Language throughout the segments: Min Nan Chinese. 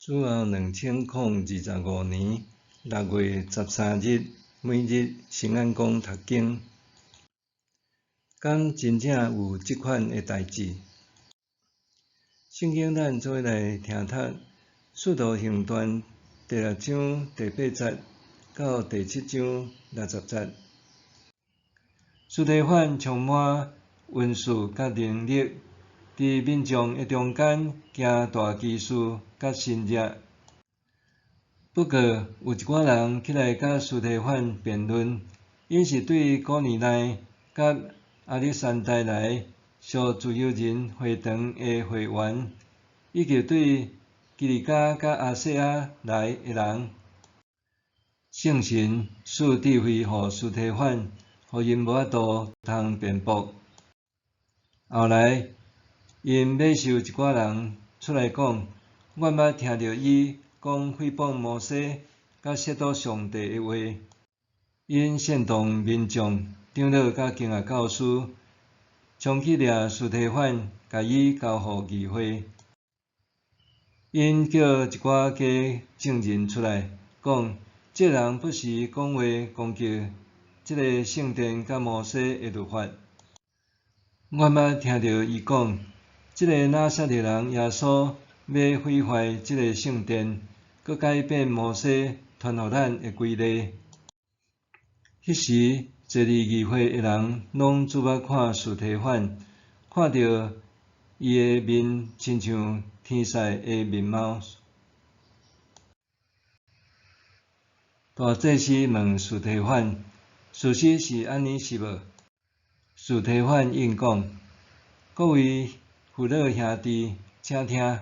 主後2025年6月13日，每日新眼光讀經。敢真正有這款的代誌？聖經咱做伙來聽讀《使徒行傳》第六章第八節到第七章60節。司提反充滿恩賜佮能力，佇民眾的中間行大奇事佮神蹟。不過有一寡人起來佮司提反辯論，𪜶是對古利奈佮亞歷山大來屬自由人會堂的會員，以及對基利家佮亞細亞來的人。聖神賜智慧予司提反，予𪜶無法度通辯駁。後來，𪜶碼收一寡人出來講：阮捌聽著伊講誹謗摩西，佮褻瀆上帝的話。𪜶煽動民眾、長老佮經學教師，衝去掠司提反，共伊交予議會。𪜶叫一寡假證人出來，講：這人不時講話攻擊這个聖殿佮摩西的律法。阮捌聽著伊講，這个拿撒勒人耶穌欲毀壞這个聖殿，閣改變摩西傳予咱的規例。彼時，坐佇議會的人攏注目看司提反，看著伊的面親像天使的面貌。大祭司問司提反：事實是按呢是無？司提反應講：各位父老兄弟，請聽！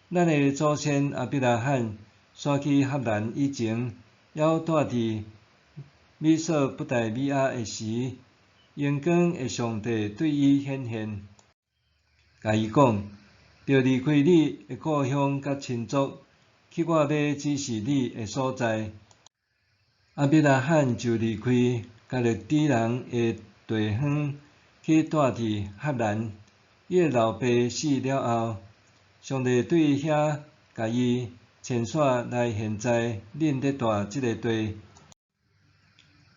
咱的祖先亞伯拉罕徙去哈蘭以前，猶蹛佇美索不達米亞的時，榮光的上帝對伊顯現，共伊講：著離開你的故鄉佮親族，去我欲指示你的所在。亞伯拉罕就離開迦勒底人的地方，去蹛佇哈蘭。伊的老爸死了後，上帝對遐共伊遷徙來現在恁咧蹛這个地。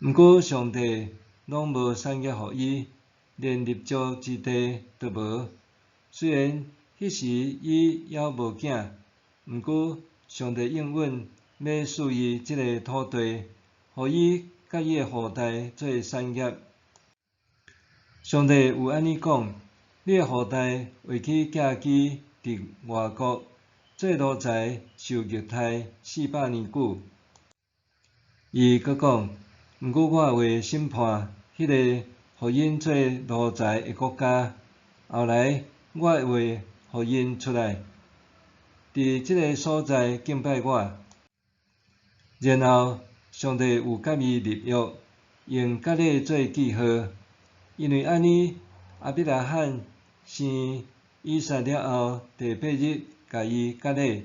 毋過上帝攏無產業予伊，連立足之地都無。雖然彼時伊猶無囝，毋過上帝應允欲賜伊這个土地，予伊佮伊的後代做產業。上帝有按呢講：你的後代會去寄居佇外國，做奴才受虐待400年久。伊閣講：毋過我會審判彼个予𪜶做奴才的國家，後來我會予𪜶出來，佇這个所在敬拜我。然後上帝有佮伊立約，用割禮做記號。因為按呢，亞伯拉罕生以撒了後，第八日共伊割禮。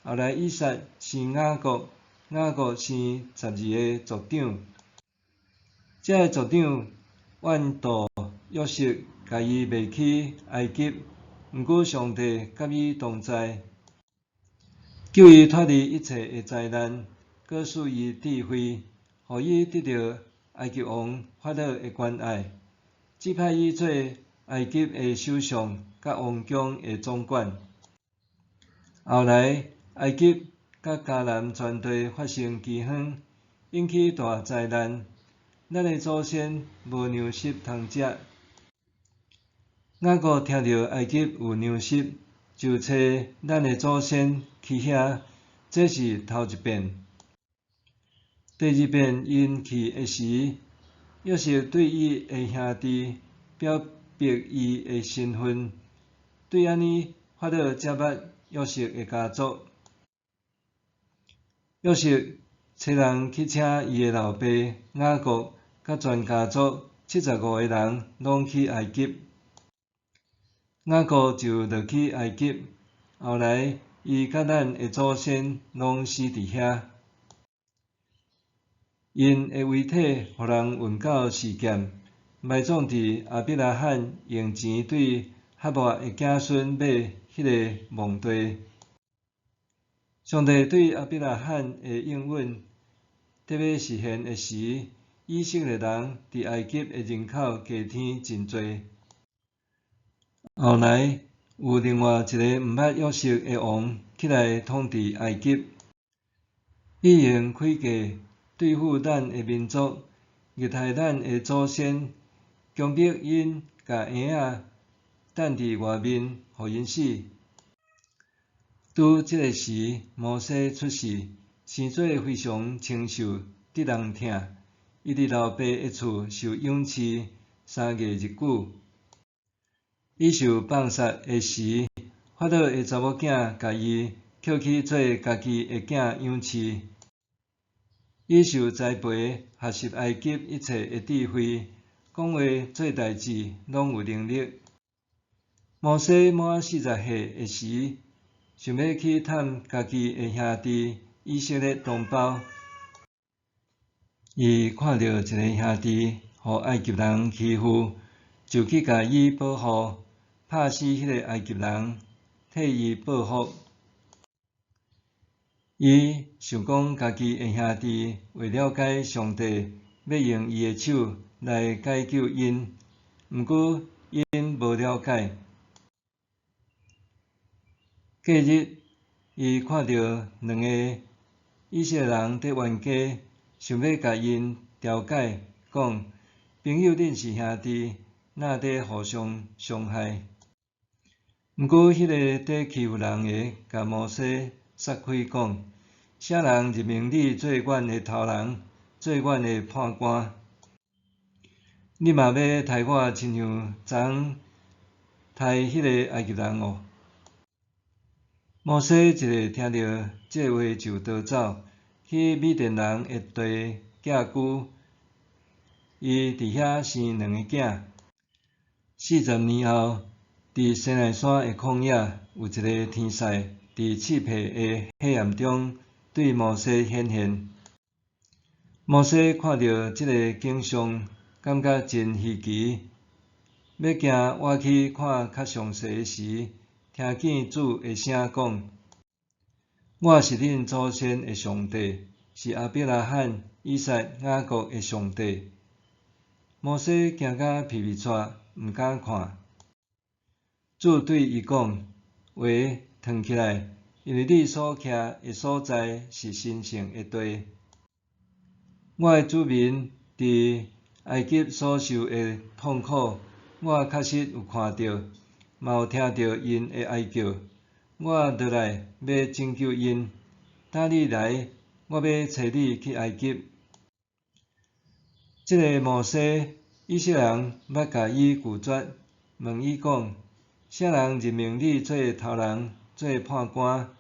後來以撒生雅各，雅各生12个族長。這个族長怨妒約瑟，共伊賣去埃及。毋過上帝佮伊同在，救伊脫離一切的災難，閣賜伊智慧，予伊得著埃及王法老的關愛，指派伊做埃及的首相，佮王宮的總管。後來，埃及佮迦南全地發生饑荒，引起大災難。咱的祖先無糧食通食。雅各聽著埃及有糧食，就揣咱的祖先去遐。這是頭一遍。第二遍𪜶去的時，約瑟對伊的兄弟表白伊的身份，對按呢，法老才捌約瑟的家族。約瑟差人去請伊的老爸雅各，佮全家族75个人攏去埃及。雅各就落去埃及，後來伊佮咱的祖先攏死佇遐。𪜶的遺體予人運到示劍，埋葬佇亞伯拉罕用錢對哈抹的子孫買彼个墓地。上帝對亞伯拉罕的應允得欲實現的時，以色列人佇埃及的人口加添真濟。後來有另外一个毋捌約瑟的王起來統治埃及，伊用詭計對付咱的民族，虐待咱的祖先，強迫𪜶共嬰仔擲佇外面，予𪜶死。拄這个時，摩西出世，生做非常清秀，得人疼。伊佇老爸的厝受養飼3月日久。伊受放殺的時，法老的查某囝共伊抾去做家己的囝養飼。伊受栽培，學習埃及一切的智慧，講話做代誌攏有能力。摩西滿40歲的時，想欲去探家己的兄弟以色列同胞。伊看著一个兄弟予埃及人欺負，就去共伊保護，拍死彼个埃及人，替伊報復。伊想講家己的兄弟會了解上帝欲用伊的手來解救𪜶，毋過𪜶無了解。隔日，伊看著兩个以色列人佇冤家，想欲共𪜶調解，講：朋友，恁是兄弟，哪佇互相傷害？毋過，彼个佇欺負人的，共摩西捒開講：啥人任命你做阮的頭人，做阮的判官？你嘛欲刣我，親像昨昏刣彼个埃及人哦？摩西一下聽著這話就逃走，去米甸人的地寄居。伊佇遐生兩個囝。40年後，佇西奈山的曠野，有一个天使佇刺皮的火焰中對摩西顯現。摩西看著這个景象，感覺真稀奇，欲行倚去看較詳細時，聽見主的聲講：我是恁祖先的上帝，是亞伯拉罕、以撒、雅各的上帝。摩西驚甲皮皮掣，毋敢看。主對伊講：話轉起來，因為你所徛的所在是神聖的地。我的子民佇埃及所受的痛苦，我確實有看著，嘛有聽著𪜶的哀叫。我落來欲拯救𪜶。等你來，我欲差你去埃及。這个摩西，以色列人捌共伊拒絕，問伊講：啥人任命你做頭人、做判官？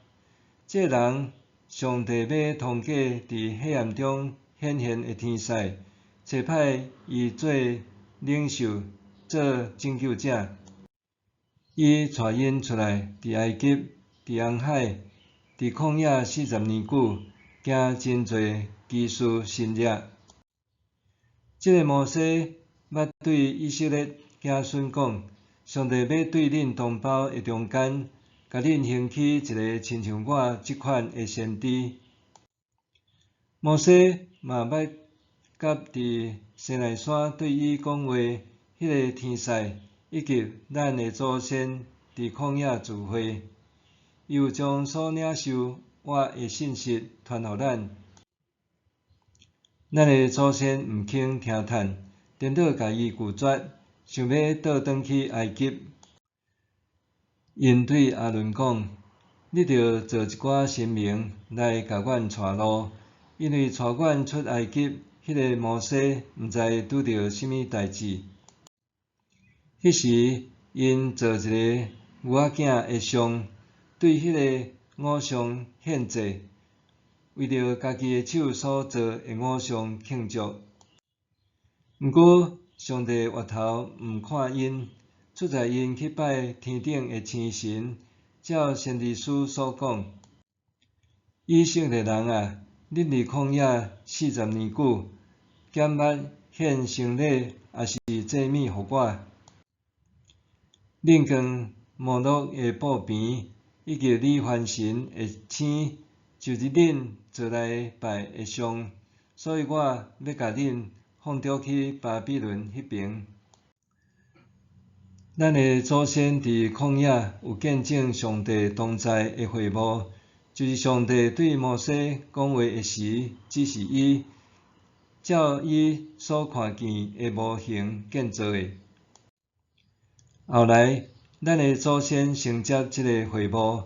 這个人，上帝欲通過佇黑暗中顯現的天使，差派伊做領袖、做拯救者。伊帶𪜶出來，佇埃及、佇紅海、佇曠野四十年久，行真濟奇事神蹟。這个摩西捌對以色列子孫講：上帝欲對恁同胞的中間，共恁興起一个親像我這款的先知。摩西嘛捌佮佇西奈山對伊講話彼个天使，以及咱的祖先佇曠野聚會，伊有將所領受活的信息傳予咱。咱的祖先毋肯聽趁，顛倒共伊拒絕，想欲倒轉去埃及。𪜶對亞倫講：你著做一寡神明來共阮帶路，因為帶阮出埃及彼个摩西，毋知拄著啥物代誌。彼時，𪜶做一个牛仔囝的像，對彼个偶像獻祭，為著家己的手所做的偶像慶祝。毋過，上帝回頭毋看𪜶，出在𪜶去拜天頂的星神，照先知書所講：以色列人啊，恁佇曠野四十年久，敢捌獻牲禮，抑是祭物予我？恁扛摩洛的布棚，以及吕番神的星，就是恁做來拜的像，所以我欲共恁放逐去巴比倫彼爿。咱的祖先佇曠野有見證上帝同在的會幕，就是上帝對摩西講話的時，指示伊，照伊所看見的模型建造的。後來，咱的祖先承接這个會幕，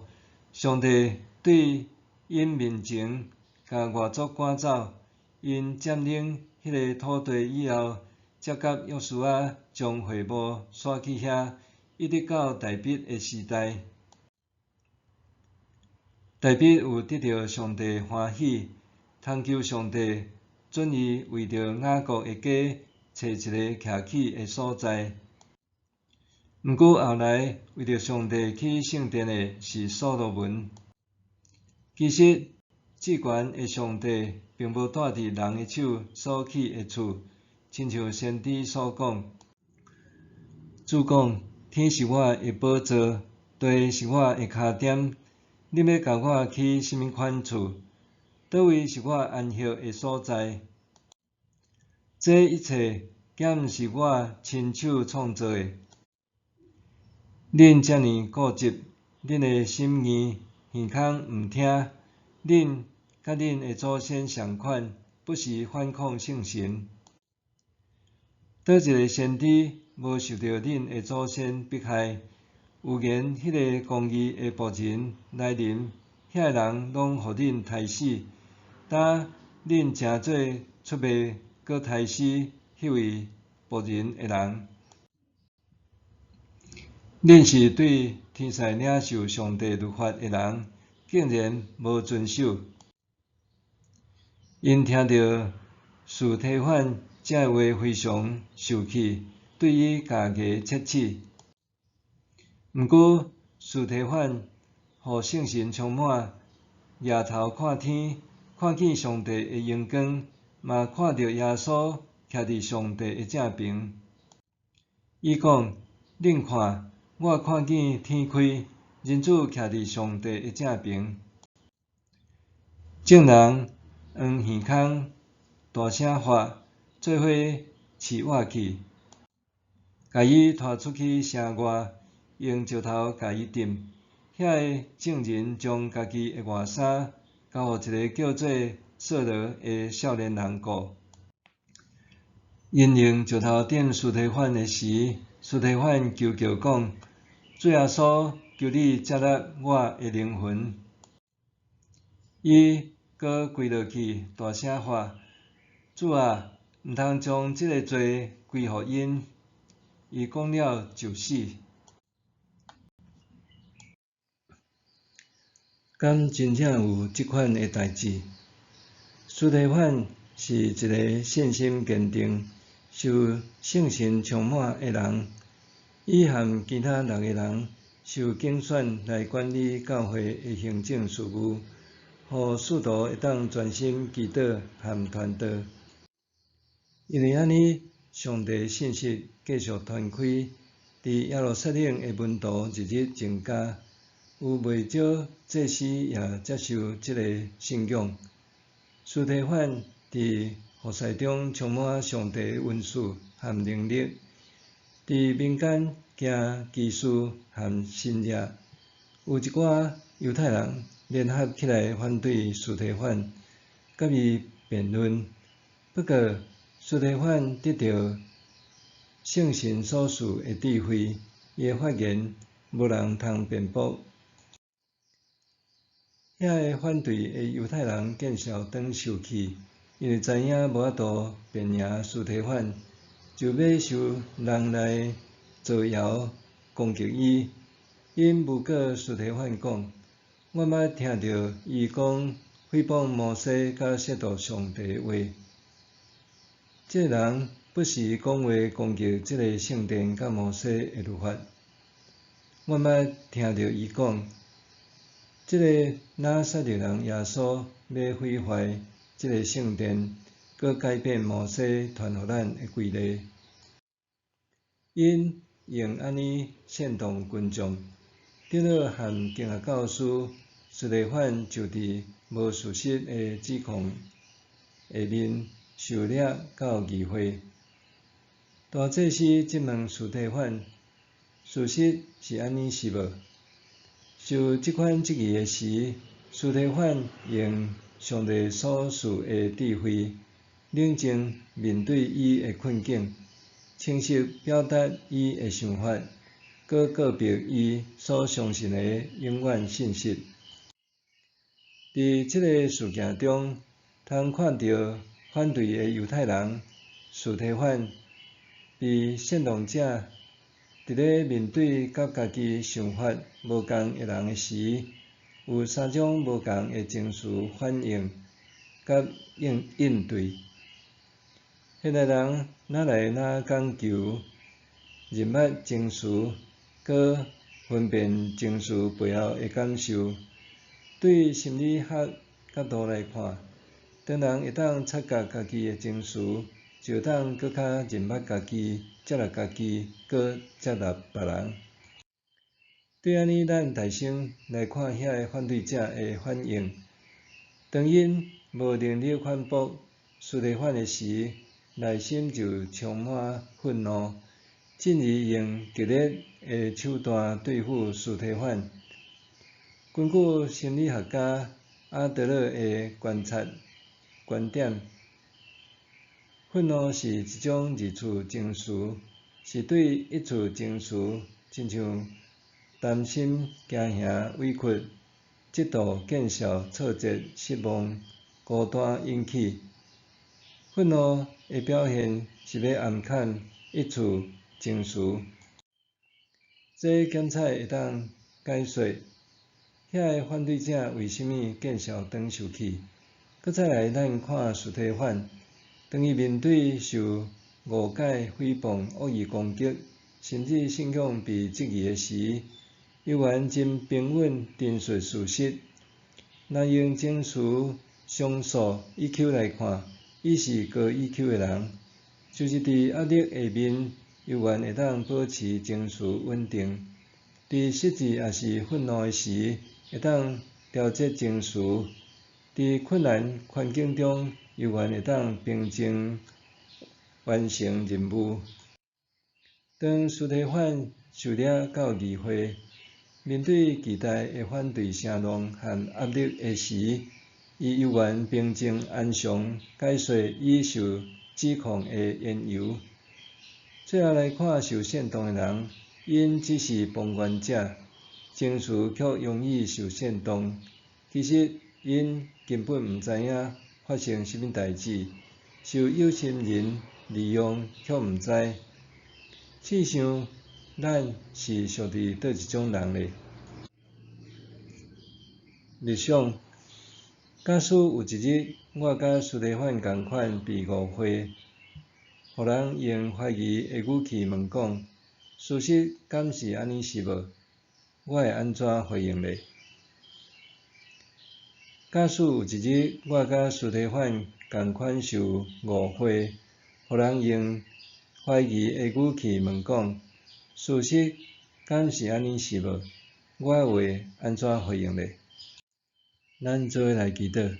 上帝對𪜶面前共外族趕走，𪜶佔領彼个土地以後，才佮約書亞將會幕徙去遐，一直到大衛的時代。大衛有得著上帝歡喜，懇求上帝准伊為著雅各的家揣一个徛起的所在。毋過後來為著上帝起聖殿的是所羅門。其實至懸的上帝並無蹛佇人的手所起的厝，親像先知所講：主講，天是我的寶座，地是我的跤點，恁欲共我起啥物款厝？佗位是我安歇的所在？這一切敢毋是我親手創造的？恁遮爾固執，恁的心硬，耳孔毋聽，恁佮恁的祖先仝款，不時反抗聖神。佗一个先知無受著恁的祖先迫害，預言彼个公義的僕人來臨，遐个人攏予恁刣死。今恁成做出賣閣刣死彼位僕人的人。恁是對天使領受上帝律法的人，竟然無遵守。𪜶聽著司提反這話非常受氣，對伊咬牙切齒。毋過司提反予聖神充滿，舉頭看天，看見上帝的榮光，嘛看著耶穌徛佇上帝的正爿。伊講：恁看，我看見天開，人子徛佇上帝的正爿。眾人黃耳孔，大聲喊，做伙飼活去，共伊拖出去城外，用石頭共伊擲。遐个眾人將家己的外衫交予一个叫做掃羅的少年人顧。𪜶用石頭擲司提反的時，司提反求叫講：主耶穌，求你接納我的靈魂。伊閣跪落去，大聲喊：主啊，毋通將這个罪歸予𪜶。伊講了就死。敢真正有這款的代誌？司提反是一个信心堅定、受聖神充滿的人。伊和其他六个人受揀選來管理教會的行政事務，予使徒會當專心祈禱和傳道。因為按呢，上帝信息繼續傳開，佇耶路撒冷的門徒日日增加，有袂少祭司也接受這个信仰。司提反佇服侍中充滿上帝的恩賜和能力，佇民間行奇事和神蹟。有一寡猶太人聯合起來反對司提反，佮伊辯論。不過，司提反得著聖神所賜的智慧，伊的發言無人通辯駁。遐个反對的猶太人見笑轉受氣，因為知影無法度辯贏司提反，就買收人來造謠攻擊伊。𪜶誣告司提反講：我捌聽著伊講誹謗摩西佮褻瀆上帝的話。這个人不時講話攻擊這个聖殿佮摩西的律法。我捌聽著伊講，這个拿撒勒人耶穌欲毀壞這个聖殿，閣改變摩西傳予咱的規例。𪜶用按呢煽動群眾，長老和經學教師司提反就佇無事實的指控下面受掠到議會。大祭司質問司提反：事實是按呢是無？受這款質疑的時，司提反用上帝所賜的智慧，冷靜面對伊的困境，清晰表達伊的想法，閣告白伊所相信的永遠信實。佇這个事件中，通看著反對的猶太人司提反被煽動者，佇咧面對佮家己想法無仝的人的時，有三種無仝的情緒反應佮應對。現代人哪來哪講求認捌情緒，閣分辨情緒背後的感受。對心理學角度來看，當人會當察覺家己的情緒，就會當閣較認捌家己、接納家己，閣接納別人。對按呢，咱大先來看遐个反對者的反應。當𪜶無能力反駁司提反的時，內心就充滿憤怒，進而用激烈的手段對付司提反。根據心理學家阿德勒的觀察觀點，憤怒是一種二次情緒，是對一次情緒，親像擔心、驚嚇、委屈、嫉妒、見笑、挫折、失望、孤單引起。憤怒的表現是欲掩蓋一次情緒。這檢採會當解說，遐个反對者為啥物見笑轉受氣。閣再來，咱看司提反，當伊面對受誤解、誹謗、惡意攻擊，甚至信仰被質疑的時，猶原真平穩陳述事實。若用情緒常數 EQ 來看，伊是高 EQ 的人，就是佇壓力下面，猶原會當保持情緒穩定。佇失志抑是憤怒的時，會當調節情緒；佇困難環境中，猶原會當平靜完成任務。當司提反受掠到議會，面對巨大的反對聲浪和壓力的時，伊猶原平靜安詳解說伊受指控的緣由。最後來看受煽動的人，𪜶只是旁觀者，情緒卻容易受煽動。其實𪜶根本毋知影發生啥物代誌，受有心人利用卻毋知。試想，咱是屬佇佗一種人咧？默想，假使有一日我佮司提反仝款被誤會，予人用懷疑的語氣問講：事實敢是按呢是無？我會按怎回應咧？假使有一日我佮司提反仝款受誤會，予人用懷疑的語氣問講：事實敢是按呢是無？我會按怎回應咧？咱做伙來祈禱，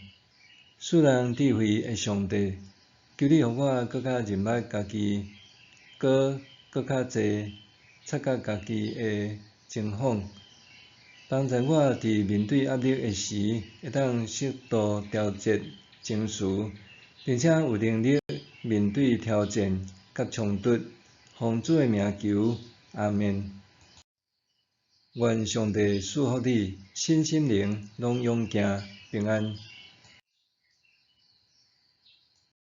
賜人智慧的上帝，求你予我閣較認捌家己，閣閣較濟察覺家己的情況，幫助我佇面對壓力的時，會當適度調節情緒，並且有能力面對挑戰佮衝突。奉主的名求，阿們。願上帝賜福你，身心靈攏勇健平安。